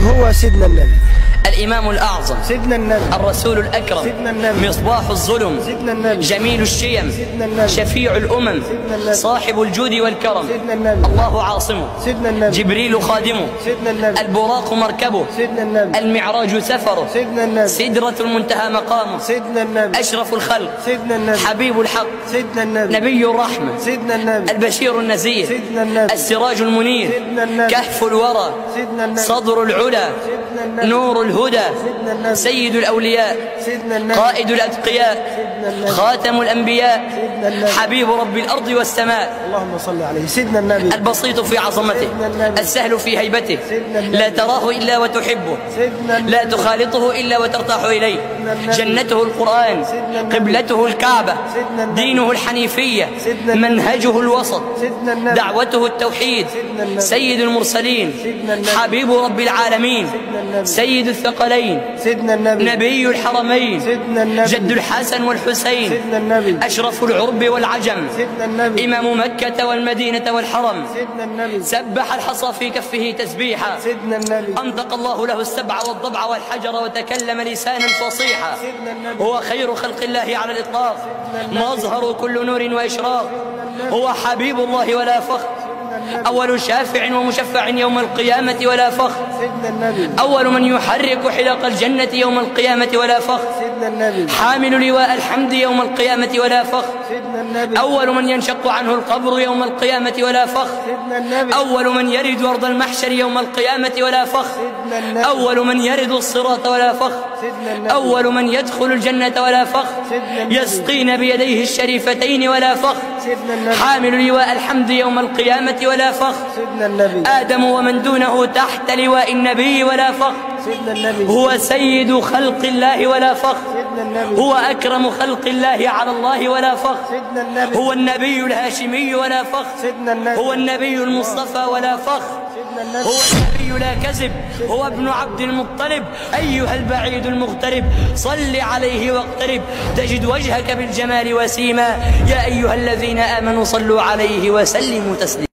هو سيدنا النبي. الإمام الأعظم سيدنا النبي. الرسول الأكرم سيدنا النبي. مصباح الظلم سيدنا النبي. جميل الشيم سيدنا النبي. شفيع الأمم سيدنا النبي. صاحب الجود والكرم سيدنا النبي. الله عاصمه سيدنا النبي. جبريل خادمه سيدنا النبي. البراق مركبه سيدنا النبي. المعراج سفره سيدنا النبي. سدرة المنتهى مقامه سيدنا النبي. أشرف الخلق سيدنا النبي. حبيب الحق سيدنا النبي. نبي الرحمة سيدنا النبي. البشير النذير سيدنا النبي. السراج المنير سيدنا النبي. كهف الورى سيدنا النبي. صدر العلا سيدنا النبي. نور الهدى سيدنا النبي. سيد الأولياء سيدنا النبي. قائد الأتقياء سيدنا النبي. خاتم الأنبياء سيدنا النبي. حبيب رب الأرض والسماء اللهم صل عليه. سيدنا النبي. البسيط في عظمته سيدنا النبي. السهل في هيبته سيدنا النبي. لا تراه إلا وتحبه سيدنا النبي. لا تخالطه إلا وترتاح إليه سيدنا النبي. جنته القرآن سيدنا النبي. قبلته الكعبة سيدنا النبي. دينه الحنيفية سيدنا النبي. منهجه الوسط سيدنا النبي. دعوته التوحيد سيدنا النبي. سيد المرسلين سيدنا النبي. حبيب رب العالمين سيدنا النبي. سيد الثقلين سيدنا النبي. نبي الحرمين سيدنا النبي. جد الحسن والحسين سيدنا النبي. أشرف العرب والعجم سيدنا النبي. إمام مكة والمدينة والحرم سيدنا النبي. سبح الحصى في كفه تسبيحا سيدنا النبي. أنطق الله له السبع والضبع والحجر وتكلم لسانا فصيحا سيدنا النبي. هو خير خلق الله على الإطلاق سيدنا النبي. مظهر كل نور وإشراق سيدنا النبي. هو حبيب الله ولا فخر سيدنا النبي. أول شافع ومشفع يوم القيامة ولا فخر سيدنا النبي. أول من يحرك حلق الجنة يوم القيامة ولا فخر سيدنا النبي. حامل لواء الحمد يوم القيامة ولا فخر سيدنا النبي. أول من ينشق عنه القبر يوم القيامة ولا فخر سيدنا النبي. أول من يرد أرض المحشر يوم القيامة ولا فخر سيدنا النبي. أول من يرد الصراط ولا فخر سيدنا النبي. أول من يدخل الجنة ولا فخر سيدنا النبي. يسقين بيديه الشريفتين ولا فخر سيدنا النبي. حامل لواء الحمد يوم القيامة ولا فخر سيدنا النبي. آدم ومن دونه تحت لواء النبي ولا فخر سيدنا النبي. هو سيد خلق الله ولا فخر سيدنا النبي. هو أكرم خلق الله على الله ولا فخر سيدنا النبي. هو النبي الهاشمي ولا فخر سيدنا النبي. هو النبي المصطفى ولا فخر سيدنا النبي. هو النبي لا كذب هو ابن عبد المطلب أيها البعيد المغترب صل عليه واقترب تجد وجهك بالجمال وسيما يا أيها الذين آمنوا صلوا عليه وسلموا تسليما.